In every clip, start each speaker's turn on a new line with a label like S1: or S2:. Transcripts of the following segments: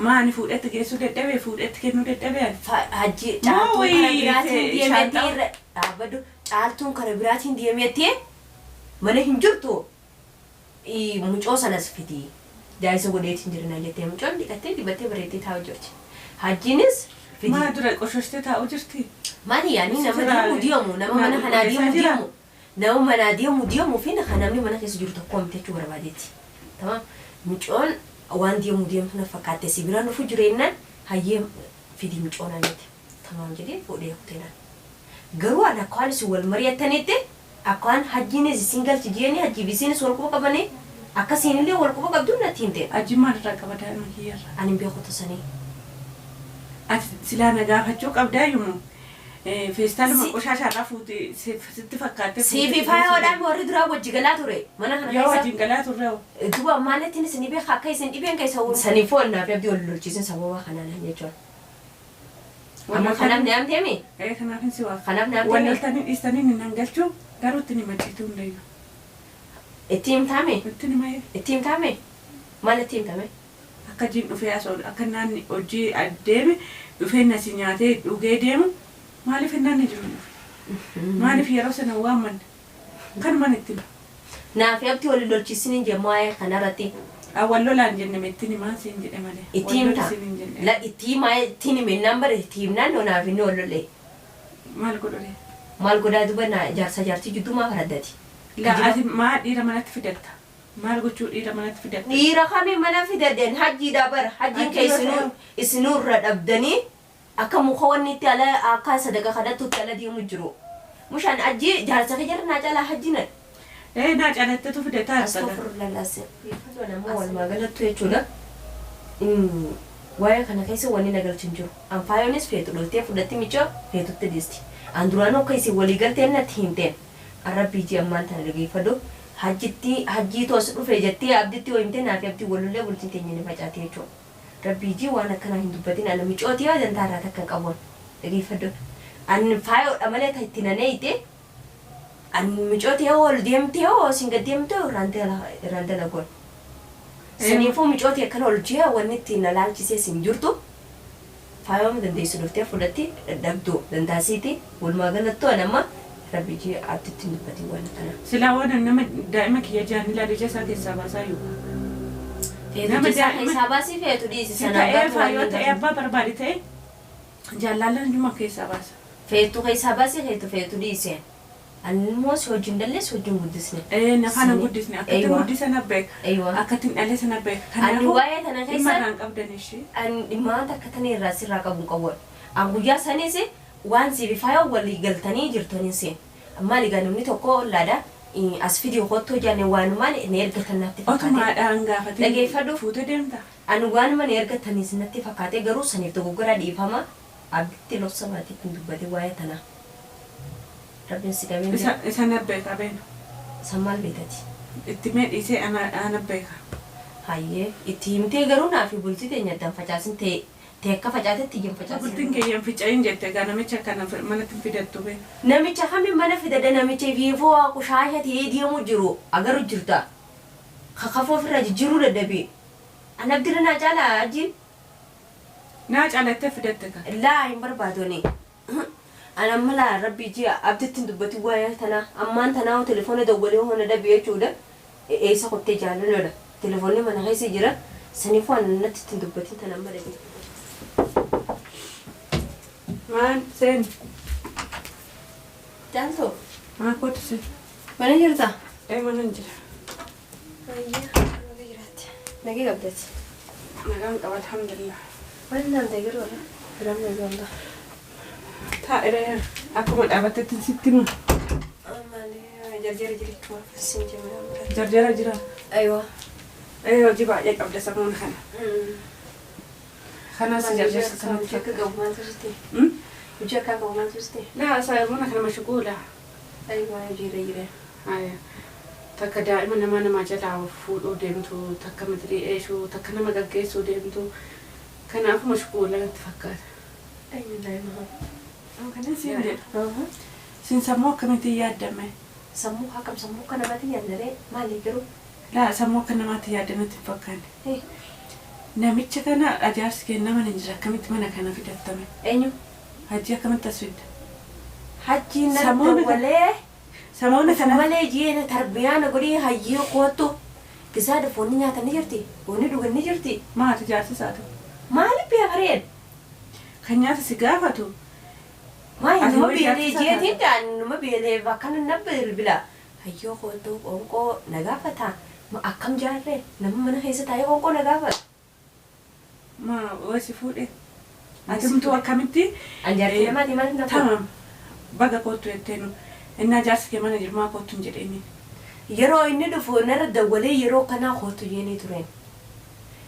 S1: Maani fuudhetti geessuu dadhabee fuudhetti kennuu dadhabee ani?
S2: Hajji
S1: Moo
S2: caaltuun kara
S1: wayii
S2: biraatiin deemettee
S1: shaanxaa
S2: irra dhaabbadhu caaltuun kara biraatiin deemettee mana hin jirtu mucoo sanas fidi jaarsa godheetiin jirina jettee mucoon dhiqattee dibattee bareeddee taa'u jirti. Hajjiinis fidi.
S1: Maa dura qoshoshte taa'u jirti?
S2: Maali yaani nama
S1: Sirraa
S2: deemu deemu nama
S1: naa
S2: mana kanaa
S1: qulqulleessaa
S2: deemu
S1: jira?
S2: deemu nama manaa deemu deemu fi kan namni mana keessa jiru tokko miti jechuu barbaadeeti. Tamam mucoon waan deemu deemtu na fakkaatte si biraan dhufu jireennaan hayyee fidi mucoonaan jette. Tamam jedhee fuudhee kuteenaan. Garuu ani akka waan isin wal mari'attanitti akka waan hajjiinis isin galchi jeeni hajjiif isiinis wal quba qabanii akkasiinillee wal quba qabdu natti himteen.
S1: Hajjiin maalirraa qaba daa'ima kiyyarraa?
S2: Ani hin beeku tasanii.
S1: Ati silaa na gaafachuu qabdaayyumoo feestaaluma qoshaashaarraa fuute sitti fakkaattee
S2: Siifi
S1: fuutetti geessuu
S2: faayoodhaan warri duraa wajji galaa ture mana kana
S1: Yoo
S2: keessa.
S1: wajjin galaa turre hoo?
S2: Duba maalettiin isin beeka akka isin dhibeen keessa saniifuu annaaf abdii wal lolchiisin sababa kanaan jechuudha. Amma kanaaf ni amteemi?
S1: Ee kanaafin si waaf.
S2: Kanaaf ni
S1: Wal
S2: amteemi?
S1: loltanii dhiistanii ni nan galchuu garuu itti nima cituu hundayyuu.
S2: Itti himtaame?
S1: Itti nima ee.
S2: Itti himtaame? Maal itti himtame?
S1: Akka jiin dhufee as oolu akka naanni hojii deeme dhufee nasi nyaatee dhugee deemu maaliif naanni jiru hin dhufe? Maaliif yeroo sana waammanne? Kanuman itti hima.
S2: Naafi abdii wal lolchiisin hin jemmoo waa'ee kanarratti.
S1: Wal lolaan jenne itti himaa siin jedhe malee.
S2: Itti
S1: Wal
S2: himta.
S1: lolisiin hin jenne.
S2: La itti himaa ittiin himennaan bare itti himnaan noo naaf inni wal lolle.
S1: Maal godhure?
S2: Maal godhaa duba naa jaarsa jaartii jidduu maa faraddati?
S1: La ati maa dhiira manatti fidatta? Maal gochuu dhiira manatti fidatta?
S2: Dhiira kami mana fidaden hajjiidha bar hajjiin kee
S1: Hajjii yoo
S2: isinuu
S1: ta'e
S2: isinuu irra dhabdanii akka muka wanni itti ala akka sadaqa kadhattutti ala deemu jiru. Mushaan hajjii jaarsa kee jarra naa caalaa hajjii na.
S1: Ee naa caalattetu fidataa jirta gaa.
S2: Astofurlallasin. Ammoo walumaa galattu jechuudha. Waa'ee kana keessa wanni na galchu hin jiru. An faayoonis feetu dhoftee fudhatti micoo feetutti dhiisti. An duraanuu akka isin walii galteen natti himteen. An rabbii jee ammaan tana dhageeffadhu. Hajjitti hajjii toos dhufe jettee abditti yoo himte naafi abdii walollee bultiin teenya ni facaati jechuudha. Rabbii jee waan akkanaa hin dubbatin ana micootii yoo dantaa irraa takka hin qabu an. Dhageeffadhu. An faayoodha malee ta itti naneeyte an micootii yoo ol deemte yoo isin gad deemte irraan irraan dalagoon. Saniifuu micootii akkana ol jee wanni ittiin na laalchisees hin jirtu. Faayoom dandeessu dhuftee fudhatti dadhabdu dantaasiiti walumaa galattuu an amma rabbi jee abditti hin dubbatin waan akkanaa.
S1: Silaa waan nama daa'ima kiyya jaan ilaali ija isaa keessaa baasaa yoo.
S2: Feetu
S1: Nama
S2: ija isaa
S1: daa'ima
S2: keessaa baasii feetu dhiisi
S1: si
S2: sanaan
S1: ta'ee
S2: garuu waan
S1: faayoo
S2: hin
S1: ta'ee
S2: gaafin.
S1: abbaa barbaade ta'e jaallallan juma keessaa baasa.
S2: Feetu keessaa baasii feetu feetu dhiisi. Ani immoo si wajjin dhalle si wajjin guddisne.
S1: Ee nafaan hin
S2: Sani
S1: guddisne akkattiin
S2: eeywa
S1: guddisa na beeka
S2: eeywa.
S1: akkattiin dhale sana beeka
S2: Ani
S1: kanaafuu
S2: waa'ee tana
S1: dhimma
S2: keessa
S1: irraa hin qabdan ishee.
S2: Ani dhimma takka tana irraa sirraa qabu hin qabu. An guyyaa sanis waan siif faayoo walii galtanii jirtaniin seen. Maali egaa namni tokko ollaadha as fidii kottuu jenne waanumaan na ergatan natti fakkaate.
S1: Otumaadhaan gaafatiin
S2: Dhageeffadhu.
S1: fuutee deemta?
S2: Ani waanuma na ergatanis natti fakkaate garuu saniif dogoggora dhiifama abditti lobsa maatiitti hin dubbatin waa'ee tanaa. Rabbiin si qabeen
S1: Isa
S2: beeka.
S1: isa na beeka beena.
S2: San maal beetati?
S1: Itti mee dhiisee ana ana beeka.
S2: Hayyee itti himtee garuu naafi bultii teenya addaan facaasin tee tee akka facaatetti iyya hin facaasin.
S1: Bultiin kee hin ficayin jette egaa namicha kana manatti hin fidattu bee.
S2: Namicha kami mana fidadha namicha ifiifuu qushaasha ta'ee deemu jiru agaru jirta. Kakafoo ofirraa jijjiiruu dadhabee. An abdirra naa caalaa hajjiin.
S1: Naa caalattee fidatte ka.
S2: Laa hin barbaadu ani. An amma laa rabbii jee abditti hin dubbatin waa'ee tanaa ammaan tanaa hoo telefoona dawwalee hoo na dhabe jechuudha eessa kottee jaalaloodha telefoonni mana keessa jira saniifuu an natti itti hin dubbatin tana amma dhabe.
S1: Maan seen.
S2: Caaltuu.
S1: Maa kootu seen.
S2: Mana jirtaa?
S1: Ee mana hin jira.
S2: Ayyaa baga jiraatte. Nagee qabdati.
S1: Nagaan qaba alhamdulillah.
S2: Maal naan ta'e garuu irra biraan nagaa wallah.
S1: Taa'ira akkuma dhaabattetti sitti hima.
S2: Maali jarjara jirachuuf sin jemee biraa.
S1: Jarjara jira.
S2: Aywa.
S1: Ee hojii baay'ee qabda samuun kana. Kanas
S2: Maal hojii
S1: jarjarsa
S2: akka
S1: sanatti
S2: hojii akka
S1: fakkaata.
S2: qabu maaltu sitti? Hojii akka qabu maaltu sitti?
S1: Laa samuun kana mashguula.
S2: Aywa hojii irra jira.
S1: Haya. Takka daa'ima namaa namaa jalaa fuudhuu deemtu, takka mitirii eeshuu, takka nama gaggeessuu deemtu. Kanaafuu mashguula natti fakkaata.
S2: Eenyu daa'ima hoo?
S1: Kanan siin jedhu. Siin sammuu akkamitti yaaddame?
S2: Sammuu akkam sammuu akka namaatti yaadnaree maali garuu?
S1: Laa sammuu akka namaatti yaadde natti hin fakkaanne. Namicha kana ajaarsi kennama hin jira akkamitti mana kana fidattame?
S2: Eenyu?
S1: Hajji akkamitti as fidda?
S2: Hajjiin na
S1: Samoona
S2: dawwalee
S1: Samoona kana
S2: malee jiena tarbiyaana godhii hayyee kootu. Gisaa dhufu wanni nyaatan ni jirti. Wanni dhugan ni jirti.
S1: Maati jaarsi isaa ta'u.
S2: Maaliif beekareen?
S1: Kan nyaata si gaafatu.
S2: Maali
S1: Ati
S2: numa
S1: wayii
S2: beelee
S1: jaarsi isaa
S2: jeetiin dhaan numa beelee akkana na bilbila. Hayyoo kootu qoonqoo na gaafata. Akkam jaarree nama mana keessa taa'ee qoonqoo na gaafata.
S1: Ma wasi fuudhe. Atumtuu akkamitti?
S2: An jaartii namaati maaliif na fuudhe?
S1: Tamam. Baga kootu jetteenu. Innaa jaarsi kee mana jirmaa kootu hin jedheeni.
S2: Yeroo inni dhufu narra dawwalee yeroo kanaa kootu jeenii tureen.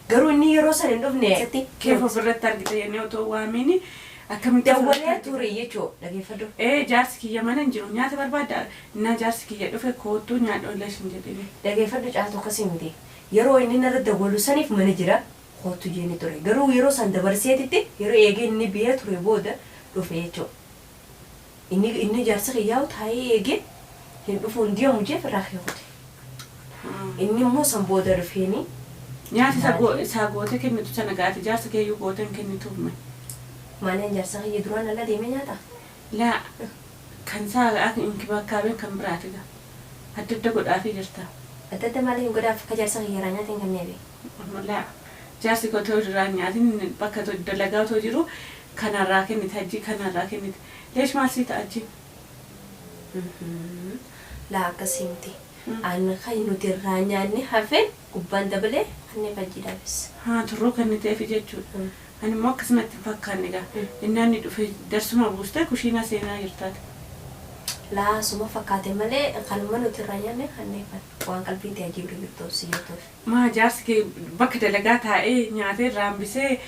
S2: Garuu inni yeroo sana hin dhufne.
S1: Keef ofirratti argite jennee otoo waamiini akkamitti
S2: Dawwalee ture jechuu dhageeffadhu.
S1: Jaarsi kiyya mana hin jiru nyaata barbaadda. Innaa jaarsi kiyya dhufe kootu nyaadhu illees hin jedheeni.
S2: Dhageeffadhu caaltu akkasii miti. Yeroo inni narra dawwalu saniif mana jira kootu jeenii ture. Garuu yeroo san dabarseetitti yeroo eegee inni biyya ture booda dhufe jechuudha. Inni jaarsi kiyyaa'u taa'ee eegee hin dhufu hin deemu jeef irraa keekute. Inni immoo san booda dhufeeni.
S1: Nyaata isaa gootee kennitu sana gaati jaarsa keeyyuu gootee hin kennituuf mee?
S2: Maaliin jaarsa kiyya duraan ala deemee nyaata?
S1: Laa kan isaa inkibakkaabeen kan biraati gaa. Adda adda godhaafii jirta.
S2: Adda adda maaliif hin godhaaf akka jaarsa kiyya irraa nyaata hin kenneefi?
S1: Laa jaarsi kotoo irraa nyaatin bakka dalagaa otoo jiru kanarraa kennite hajji kanarraa kennite. Leesh maal sii ta'a hajji?
S2: Laa akkasii miti. An kan nuti irraa nyaanne hafeen gubbaan dabalee kanneen hajjiidhaafis.
S1: Haa turruu kenniteefi jechuudha. Ani immoo akkasumatti hin fakkaanne gaa. Innaan inni dhufe darsuma buustee kushiinaa seenaa jirtaati.
S2: Laa suma fakkaate malee kanuma nuti irraa nyaanne kanneen waan qalbiin ta'e hajji bira jirtuuf si jirtuuf.
S1: Maa jaarsi kee bakka dalagaa taa'ee nyaatee irraa hambisee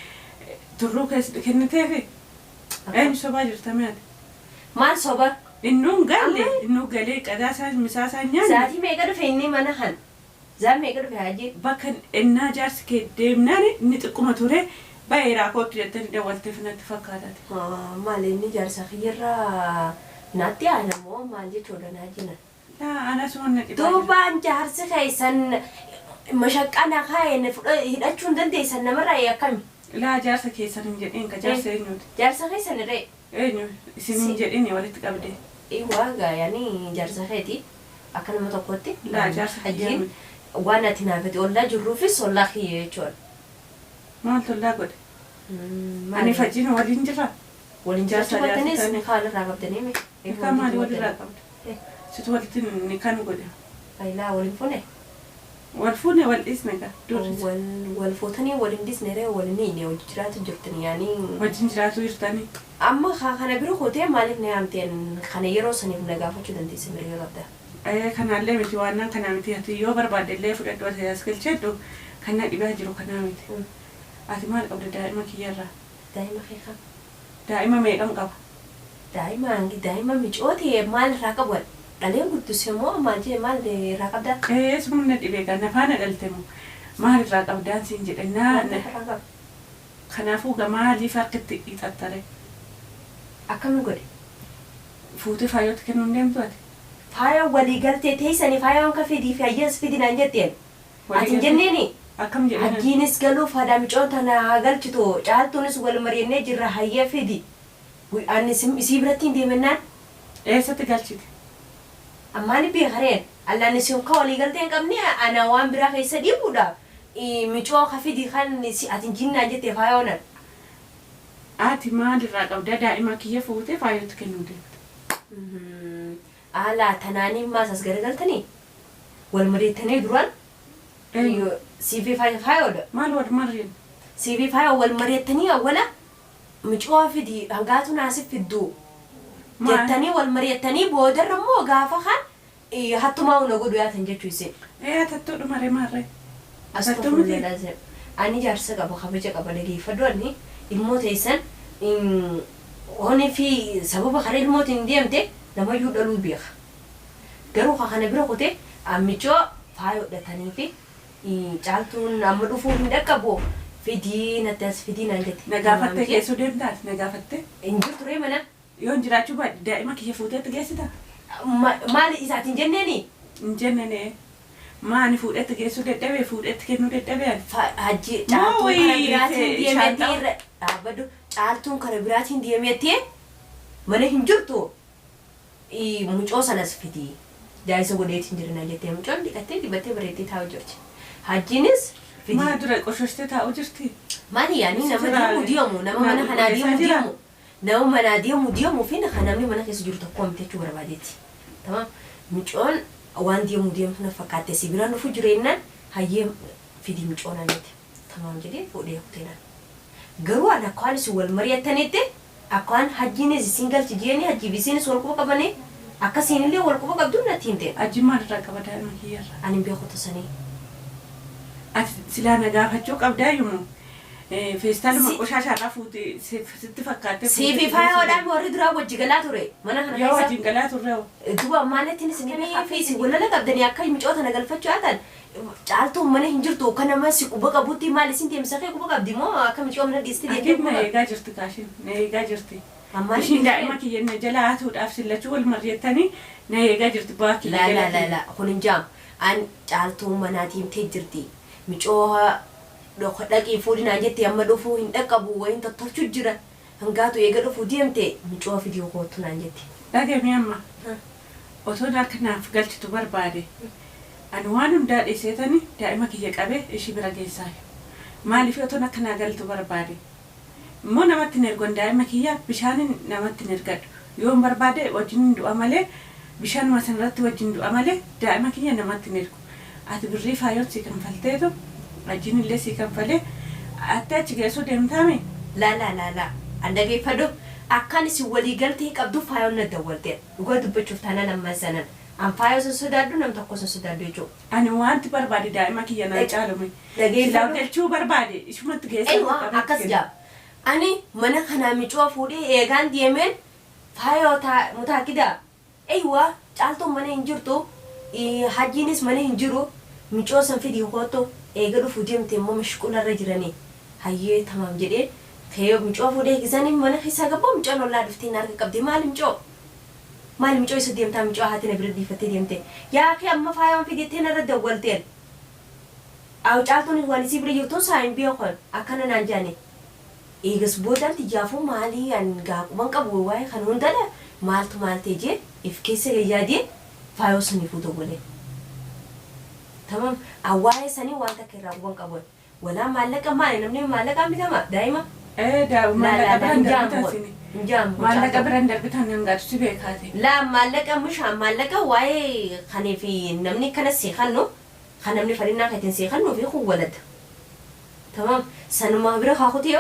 S1: turruu kenniteefi? Eenyu sobaa jirta mi'aati?
S2: Maal soba?
S1: Innuun galle innuu galee qadaa isaa misaa isaa nyaanne.
S2: Zaatii meeqa dhufe inni mana kan? Zaa meeqa dhufe hajji?
S1: Bakka innaa jaarsi kee deemnaan inni xiqquma ture baay'ee kootu jettanii dawwalteef natti fakkaataati.
S2: Maal inni jaarsa kiyyarraa naatti aanamoo maal jechuudha naa jinan?
S1: Laa anas waan na dhibaa jira.
S2: Duubaan jaarsi keessan mashaqqaa na kaa'een hidhachuu hin dandeessan namarraa akkami?
S1: Laa jaarsa keessan hin jedheen ka jaarsa eenyuti?
S2: Jaarsa keessan irree?
S1: Eenyu isin hin jedhini walitti qabdee.
S2: Waagaa yaani jaarsa keeti akka nama tokkotti.
S1: Laa jaarsa kiyyaa
S2: Hajjiin waan ati naafati ollaa jirruufis ollaa kiyya jechuudha.
S1: Maal tollaa godhe? Ani fajjiin waliin jirra.
S2: Waliin
S1: Jaarsa
S2: jiraachuu baatanis
S1: jaarsa
S2: ni kaan irraa qabdanii mi?
S1: Nikaa maali walirraa qabda? Situ walitti ni kan godhe.
S2: Faayilaa waliin fuune?
S1: Wal fuune wal dhiisne gaa durri.
S2: Wal fuutanii waliin dhiisne ree waliin hiine wajjin jiraatu jirtani yaani.
S1: Wajjin jiraatu jirtanii.
S2: Amma kana bira kootee maaliif na yaamteen kana yeroo saniif na gaafachuu dandeesse mirga qabda.
S1: Kanaallee miti waannaan kanaa miti ati yoo barbaadde illee fudhadhu ati as galcheedhu kan na dhibaa jiru kanaa miti. Ati maal qabda daa'ima kiyyarraa?
S2: Daa'ima kee qaba.
S1: Daa'ima meeqam qaba?
S2: Daa'ima micootee maal irraa qabu? Dhaleen guddise moo maal jee maal irraa qabda?
S1: Sumni na dhibee gaa nafaana dhalte moo maal irraa qabdaan siin jedhe naa. Kanaafuu gaa maaliif harkatti hixattare?
S2: Akkamiin godhe?
S1: Fuutee faayyooti kennuu hin deemtu ati?
S2: Faaya walii galtee teessanii faaya waan ka fidii fi hayyees fidi naan jetteen. Ati hin jenneeni?
S1: Akkam jedheen?
S2: Hajjiinis galuuf haadha micoon tana haa galchitu caaltuunis wal mari'annee jirra hayyee fidi. Ani isii biratti hin deemennaan.
S1: Eessatti galchite?
S2: Ammaan beekareen allaan isin ka walii galtee hin qabne ana waan biraa keessa dhiibuudhaaf micoo ka fidi kan ati hin jinnaan jettee faaya oolan.
S1: Ati maalirraa qabda daa'ima kiyya fuutee faayyootti kennuu deemte?
S2: Alaa tanaanii maas as garagaltanii wal mari'attanii duraan CV faayoodha.
S1: Maal wal mari'an?
S2: CV faayoo wal mari'attanii awwala micoo fidi hangaatu naasif fidduu jettanii wal mari'attanii boodarra immoo gaafa kan hattumaa una godhu yaatan jechuu isin.
S1: Hattuu dhumaree maarree? Hattuu miti?
S2: Ani jaarsa qaba kabaja qaba dhageeffadhu ani ilmoo teessan honii fi sababa karaa ilmootiin deemte namayyuu dhaluu beeka. Garuu kana bira kutee micoo faayoodhatanii fi caaltuun amma dhufuu hin dhaqqabu fidii natti as fidii naan jette.
S1: Na gaafattee geessuu deemtaati na gaafattee?
S2: Hin jirtu ree mana.
S1: Yoo hin jiraachuu baadhe daa'ima kiyya fuuteetti geessita?
S2: Maali isaatiin jenneeni?
S1: Hin jenneen. Maani fuudhetti geessuu dadhabee fuudhetti kennuu dadhabee ani.
S2: Hajji
S1: Moo
S2: caaltuun kara
S1: wayii
S2: biraatiin deemeettee
S1: shaanxaa
S2: irra dhaabbadhu. Caaltuun kara biraatiin deemeettee mana hin jirtu. Mucoo sanas fidi. Jaayisa godheetiin jirina jettee mucoon dhiqattee dibattee bareeddee taa'u jirti. Hajjiinis fidi.
S1: Maa dura qoshoshte taa'u jirti.
S2: Maali yaani nama
S1: Sirraa
S2: deemu deemu nama
S1: naa
S2: mana kanaa
S1: qulqulleessaa
S2: deemu
S1: jira.
S2: deemu nama manaa deemu deemu fi kan namni mana keessa jiru tokko miti jechuu barbaadeeti. Tamam mucoon waan deemu deemtu na fakkaatte si bira nufu jireenyaan hayyee fidi mucoonaan jette. Tamam jedhee fuudhee kuteenaan. Garuu an akkaan isin wal mari'attanitti akkaan hajjiinis isin galchi jeeni hajjiif isiinis wal quba qabanii akkasiinillee wal quba qabdu natti himte.
S1: Hajji maalirraa qaba daa'ima kiyyarraa?
S2: Ani hin beeku tasanii.
S1: Ati silaa na gaafachuu qabdaa yommuu feestaaluma qoshaashaarraa fuute sitti fakkaattee
S2: Siifi
S1: fuutetti
S2: faayoodhaan
S1: geessuu
S2: warri duraa wajji galaa ture mana kana
S1: Yoo
S2: keessa.
S1: wajjin galaa turre hoo?
S2: Duba maalittiin isin fi isin walala qabdanii akka micoota na galfachuu haatan caaltuun mana hin jirtu kan nama si quba qabutti maal isin deemsa kee quba qabdi moo akka micoo mana dhiiste deemtee
S1: Atiin
S2: quba
S1: na
S2: qabdi?
S1: eegaa jirti kaashin na eegaa jirti.
S2: Ammaan
S1: Ishiin daa'ima kiyya na jala hatuudhaaf sillachuu wal mari'attanii na eegaa jirti bu'aa kiyya
S2: La la
S1: jala
S2: la la kun hin jaamu. An caaltuun manaa deemtee jirti. Micoo dhaqii fuudhinaan jette amma dhufuu hin dhaqqabu wayin tottolchuu jira. Hangaatu eega dhufuu deemte micoo fidii kootu naan jette.
S1: Dhagami amma otoo akka naaf galchitu barbaade ani waan hundaa dhiiseetani daa'ima kiyya qabee ishii bira geessaa. Maaliif otoon akka naa galtu barbaade? Immoo namatti hin ergon daa'ima kiyya bishaanin namatti hin ergadhu. Yoon barbaade wajjin du'a malee bishaanuma sanarratti wajjin du'a malee daa'ima kiyya namatti hin ergu. Ati birrii faayoon si kanfalteetu wajjin illee si kanfalee atti achi geessuu deemtaami?
S2: La la la la an dhageeffadhu akkaan isin walii galtee qabdu faayoon na dawwalte dhugaa dubbachuuf taanaan ammaan sanan an faayoo san sodaadhu nam tokko san sodaadhu jechuudha.
S1: Ani wanti barbaade daa'ima kiyya naa caalume.
S2: Dhageeffadhu.
S1: Silaa galchuu barbaade ishumatti geessuu
S2: Eewa akkas jaa ani mana kanaa micoo fuudhee eegaan deemeen faayoo mutaakidaa eewa caaltuun mana hin jirtu hajjiinis mana hin jiru micoo san fidii kootu eega dhufuu deemte immoo mashquularra jiranii hayyee tamaam jedhee kee micoo fuudhee gisanii mana keessaa gabboo micoon ollaa dhuftee na harka qabdi maali micoo maali micoo isa deemtaa micoo haati na bira dhiifattee deemte yaa kee amma faayoon fidettee narra dawwalteen aw caaltuun waan isii bira jirtuun saa hin beekon akkana naan jaane eegas boodaan tiyyaafuu maalii an gaaquban qabu waa'ee kan hundadha maaltu maal ta'e jee if keessa gayyaadee faayoo saniifuu dawwalee. Tamam waa'ee sanii waan takka irraa quban qabu. Walaa maallaqa maali namni maallaqaan bitama daa'ima.
S1: Maallaqa biraan
S2: Hin
S1: darbitan
S2: jaamu
S1: sini.
S2: hin jaamu.
S1: Maallaqa biraan darbitan hangaatu si beekaate.
S2: Laa maallaqa mushaan maallaqa waa'ee kanii fi namni kana seeqannu kan namni fadhinnaa kan ittiin seeqannuu fi kun walada. Tamam sanuma bira haa kutee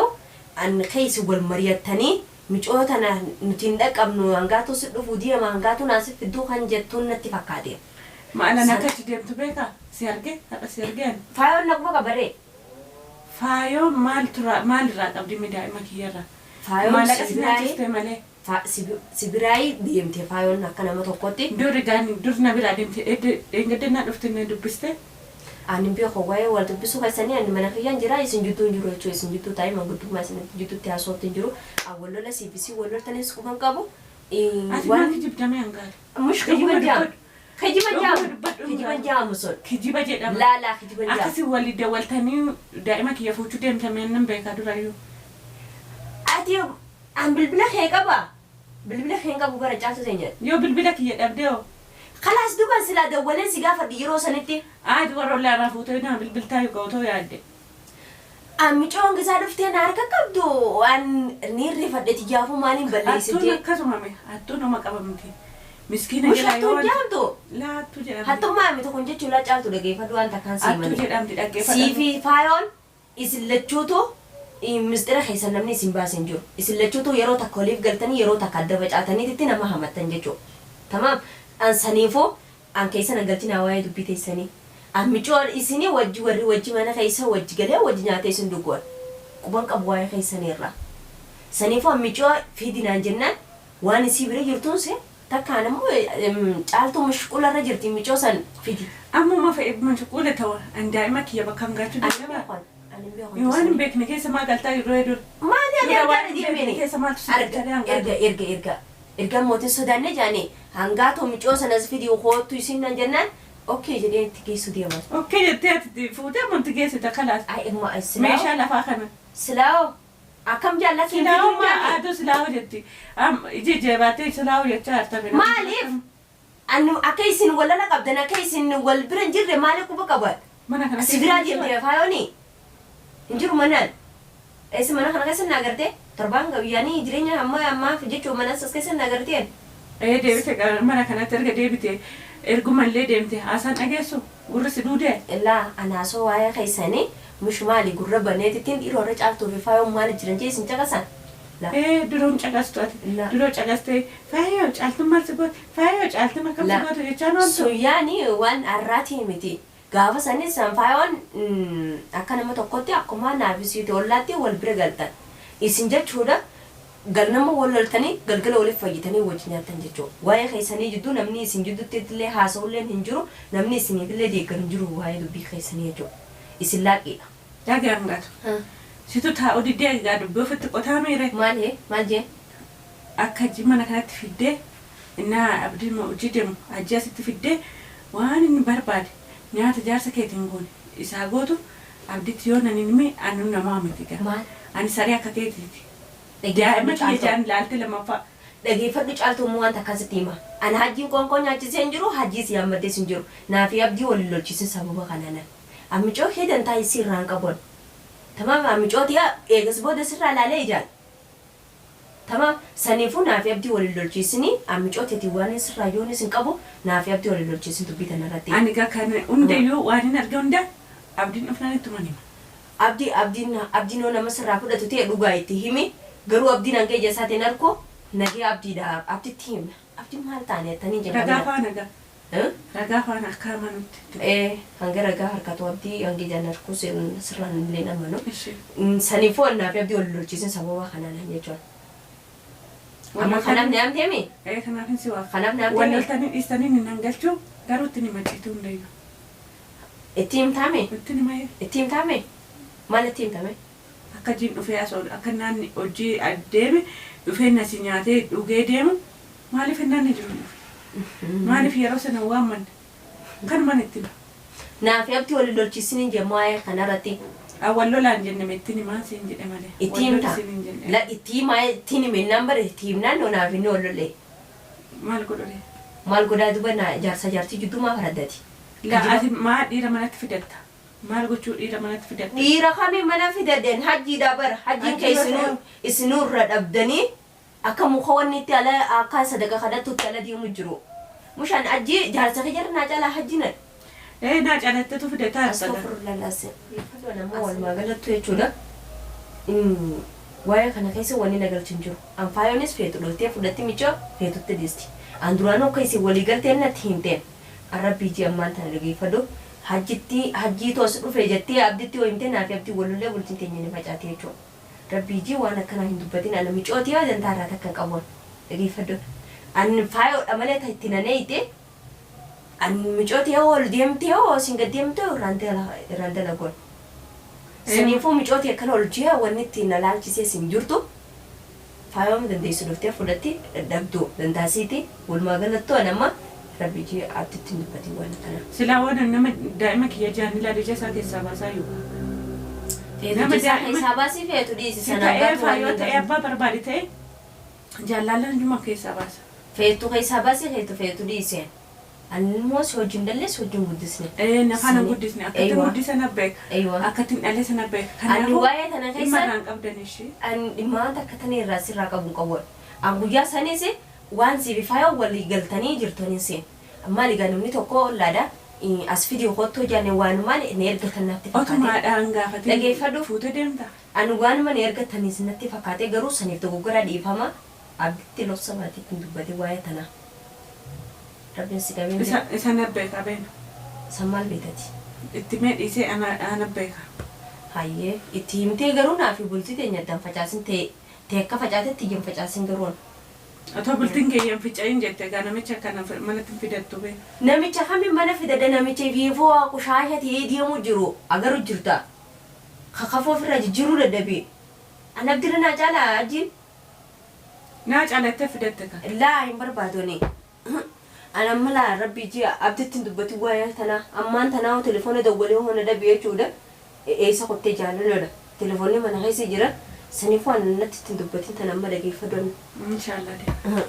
S2: an keessa wal mari'attanii micoo tana nuti hin dhaqqabnu hangaatu si dhufuu deema hangaatu naasif fidduu kan jettuun natti fakkaate.
S1: Maalan akka achi deemtu beekaa? Si arge? Har'a si arge ani.
S2: Faayoon naquma qabaree.
S1: Faayoo maal tura maalirraa qabdi mi daa'ima kiyyarraa?
S2: Faayoon
S1: Maallaqa si
S2: sibiraayii
S1: nyaachiste malee.
S2: sibiraayii deemte faayoon akka nama tokkotti.
S1: Dur gaan dur na biraa deemte dheengadde naa dhufte na dubbiste.
S2: Ani beeku waa'ee wal dubbisuu keessanii ani mana kiyyaan jira isin jidduu hin jiru jechuudha isin jidduu taa'ee manguddummaa isin jidduutti haasootti hin jiru. Wal lola siifisii wal loltanis quban qabu.
S1: Ati maal kijibdame hangaatu?
S2: Mush kijiban jaamu. Kijiban jaamu.
S1: Dubbadhu.
S2: Kijiban jaamu sun.
S1: Kijiba jedhama.
S2: Laa laa kijiban jaamu.
S1: Akkasii walii dawwaltanii daa'ima kiyya fuuchuu deemtame nan beekaa durayyuu.
S2: Ati an bilbila kee qaba. Bilbila kee hin qabu bara caaltu teenya.
S1: Yoo bilbila kiyya dhabdee hoo?
S2: Kalaas duuban silaa dawwaleen si gaafadhu yeroo sanitti.
S1: Ati warra ollaarraa fuutee naa bilbiltaa yoo otoo yaadde.
S2: An micoon gisaa dhuftee na harka qabdu an ni rifadhe tiyyaafuu maaliin
S1: Hattuun
S2: balleessite.
S1: akkasuma me hattuun nama qabamti. Miskiina
S2: Mush
S1: jalaa yoo
S2: hattuun jaamtu.
S1: Laattuu jedhamti.
S2: Hattummaa miti kun jechuun laa caaltu dhageeffadhu waan takkaan
S1: Hattuu
S2: siimani.
S1: jedhamti dhaggeeffadhu.
S2: Siifi faayoon isin lachuutu mistira keessan namni isin baase hin jiru. Isin lachuutu yeroo takka waliif galtanii yeroo takka adda facaataniitti nama hamattan jechuudha. Tamaam an saniifuu an keessan an galchinaa waa'ee dubbii teessanii. An micoon isinii wajji warri wajji mana keessa wajji galee wajji nyaatee isin dhugoon. Quban qabu waa'ee keessaniirra. Saniifuu an micoo fiidinaan jennaan waan isii bira jirtuun se takkaan ammoo caaltuu mashquularra jirti micoo san fidi.
S1: Ammuma fe'e mashquula ta'u an daa'ima kiyya bakka hangaachuu
S2: Ani
S1: dadhabaa.
S2: beekon. Ani beekon.
S1: Waan hin beekne keessa maa galtaa yeroo hedduu.
S2: Maali ani
S1: Dura
S2: argaa
S1: waan hin beekne
S2: deemeni?
S1: keessa maaltu si
S2: Arga
S1: galchalee hangaatu?
S2: erga erga erga erga mootiin sodaanne jaani hangaatoo micoo sanas fidi hoottu isin nan jennaan Okay jedhee itti geessu deeman.
S1: Okay jettee ati fuutee amanti geessita kalaas.
S2: Ay imma silaa.
S1: Meeshaa lafaa kana.
S2: Silaa akkam jaallatti hin
S1: Silaa'oo
S2: fiduu
S1: maa
S2: jaalle.
S1: aduu silaa'oo jetti. Iji jabaatee silaa'oo jechaa jirta.
S2: Maaliif? Anu akka isin wal lola qabdan akka isin wal bira hin jirre maaliif quba qaban?
S1: Mana kana
S2: Si biraa deemte faayooni. Hin jiru manaan. Eessa mana kana keessa na agartee? Torbaan guyyaanii jireenya ammaa ammaaf jechuun mana as keessa na agarteen.
S1: Ee deebite mana kanatti erga deebite ergumallee deemte haasaan dhageessu gurri si duudee.
S2: Illaa anaasoo waa'ee keessanii mush maali gurra baneetittiin dhiiroo irra caaltuu fi faayoon maali jiran jee isin caqasan. La.
S1: Ee duroon caqastu ati.
S2: La.
S1: Duroo caqastee faayoo caaltuun maal si goote faayoo caaltuun akkam si
S2: La.
S1: goote jechaan ooltu.
S2: Suyyaani waan har'aatii miti. Gaafa sanis san faayoon akka nama tokkotti akkuma naafisiitu ollaatti wal bira galtan. Isin jechuudha galnama wal loltanii galgala waliif fayyitanii wajjin nyaattan jechuudha. Waa'ee keessanii jidduu namni isin jidduutti illee haasa'ullee hin jiru namni isiniif illee deeggaru hin jiru waa'ee dubbii keessanii jechuudha. Isin laaqqiidha.
S1: Dhagaa hangatu. Situ taa'u diddee egaa dubbii ofitti qotaa miire.
S2: Maal hee maal jee?
S1: Akka hojii mana kanatti fiddee innaa abdiin hojii deemu hajji asitti fiddee waan inni barbaade nyaata jaarsa keetiin goone isaa gootu abditti yoo nan hime anu namaa miti gaa.
S2: Maal?
S1: Ani saree akka keetiiti. Daa'ima kiyya jaan ilaalte lammaffaa.
S2: Dhageeffadhu caaltuu immoo wanta akkasitti hima. Ani hajjiin qoonqoo nyaachisee hin jiru hajjiis yaammaddees hin jiru. Naafi abdii wal lolchisin sababa kanaanan. Ammicoo kee dantaa isii irraa hin qaban. Tamaam ammicoo tiya eegas booda sirraa ilaalee ijaan. Tamaam saniifuu naafi abdii wal lolchiisini ammicoo teetii waan sirraa yoonis hin qabu naafi abdii wal lolchiisin dubbii tanarratti.
S1: Ani gaa kan hundayyuu waan hin arge hunda abdiin dhufnaan ittuma hima.
S2: Abdii abdiin abdiin yoo nama sirraa fudhatu ta'e dhugaa itti himi garuu abdiin hanga ija isaatiin arku nagee abdiidha abditti himna. Abdiin maal taane attanii
S1: Ragaa
S2: jenna.
S1: faana gaa. Ragaa faana akka amanutti.
S2: Ee hanga ragaa harkatu abdii hanga ijaan arku sirraan illee amanu.
S1: Ishee.
S2: Saniifuu annaa fi abdii wal lolchiisin sababa kanaan jechuudha. Amma kanaaf ni amteemi?
S1: Ee kanaaf hin si waa.
S2: Kanaaf ni
S1: Wal
S2: amteemi?
S1: loltanii dhiistanii hin hangalchuu garuu itti nima cituu hundayyuu.
S2: Itti himtaame?
S1: Itti nima
S2: Itti himtaame? Maal itti himtame?
S1: Akka jiin dhufee as oolu akka naanni hojii adeeme dhufee nasi nyaatee dhugee deemu maaliif naanni jiru dhufe? Maaliif yeroo sana waammanne? Kanumaan itti hima.
S2: Naa fi abdii wal lolchiisin hin jemmu waa'ee kanarratti.
S1: Wal lolaan jenne itti himaa siin jedhe malee.
S2: Itti
S1: Wal
S2: himta.
S1: lolisiin hin jenne.
S2: La itti himaa ittiin himennaan bare itti himnaan naaf inni wal lolle.
S1: Maal godhule?
S2: Maal godhaa duba na jaarsa jaartii jidduu maa faraddati?
S1: La ati maa dhiira manatti fidatta? Maal gochuu dhiira manatti fidatta?
S2: Dhiira kami mana fidadeen hajjiidha bara hajjiin kee
S1: Hajjii
S2: isinuu isinuu irra dhabdanii akka muka wanni itti ala akka sadaqa kadhattutti ala deemu jiru. Mushaan hajjii jaarsa kee jarri naa caalaa hajji nan.
S1: Ee naa caalattetu fidataa jirta.
S2: Astagfirullah laasee. Nama walumaa galattu jechuudha. Waa'ee kana keessa wanni na galchu hin jiru. An faayoonis feetu dhoftee fudhatti micoo feetutti dhiisti. An duraanuu akka isin walii galteen natti himteen. Arrabbii ji ammaan tana dhageeffadhu. Hajjitti hajjiitu as dhufe jettee abditti yoo himte naafi abdii walollee bultiin teenya ni facaate jechuudha. Rabbii ji waan akkanaa hin dubbatin ana micootii yoo dantaa irraa takka hin qabuun dhageeffadhu. An faayoodha malee ta itti naneeyte an micootii yoo ol deemte yoo isin gad deemte irraan dalagoon. Saniifuu micootii akkana ol ji'a wanni ittiin na laalchisee sin jirtu faayoom dandeessu dhuftee fudhatti dadhabduu dantaasiiti walumaa galattuu an amma rabbi ji abditti hin dubbatin waan akkanaa.
S1: Silaa waan nama daa'ima kiyya jaan ilaalu ija isaa keessaa baasaa jiru.
S2: Feetu
S1: Nama
S2: ija isaa
S1: daa'ima-
S2: keessaa baasii feetu dhiisi
S1: Si
S2: sana
S1: ta'ee
S2: gatuu waan
S1: faayoo
S2: hin
S1: ta'ee abbaa barbaade ta'e jaallallaan juma keessaa baasa.
S2: Feetu keessaa baasii feetu feetu dhiisi. Ani immoo si wajjin dallee si wajjin guddisne.
S1: Ee nafaan hin
S2: Sani-
S1: guddisne akkatti
S2: Eeywa.
S1: guddisa na beeka.
S2: Eeywa.
S1: Akkatti dhalee sana beeka.
S2: Ani waa'ee tana
S1: dhimma
S2: keessa
S1: irraan qabdan ishee.
S2: ani dhimma takka tana irraa sirraa qabu hin qabu. An guyyaa sanis waan siif faaya walii galtanii jirtanii seen. Maali egaa namni tokko ollaadha. As fidii hottoo jaane waanuma ni ergatan natti fakkaate.
S1: Otumaadhaan gaafatee
S2: Dhageeffadhu.
S1: fuutee deemta.
S2: Ani waanuma ni ergatanis natti fakkaate garuu saniif dogoggora dhiifama. Abditti lobsa maatii kun dubbate waa'ee tanaa. Rabbiin si qabeen
S1: Isa isa na beeka beena.
S2: san maal beekati?
S1: Itti mee dhiisee ana beeka.
S2: Hayyee itti himtee garuu naafi bultii teenya addaan facaasin ta'e ta'e akka facaatetti iyyan facaasin garuu.
S1: Otoo bultiin keeyyan fica'iin jette egaa namicha kana manatti hin fidattu beena.
S2: Namicha kami mana fidadha namicha fiifoo qushaasha ta'ee deemu jiru agaru jirta. Kakafoo ofirra jijjiiruu dadhabee. An abdira naa caalaa ajiin
S1: Naa caalattee fidatte kan.
S2: laa hin barbaadoni. An amma laa rabbii ji'a abditti hin dubbatin waa'ee tanaa ammaan tanaa hoo telefoona dawwalee hoo na dhabe jechuudha eessa kottee jaalaloodha telefoonni mana keessa jira saniifuu an natti itti hin dubbatin tana amma dhageeffadhu.
S1: Inshaallah deema.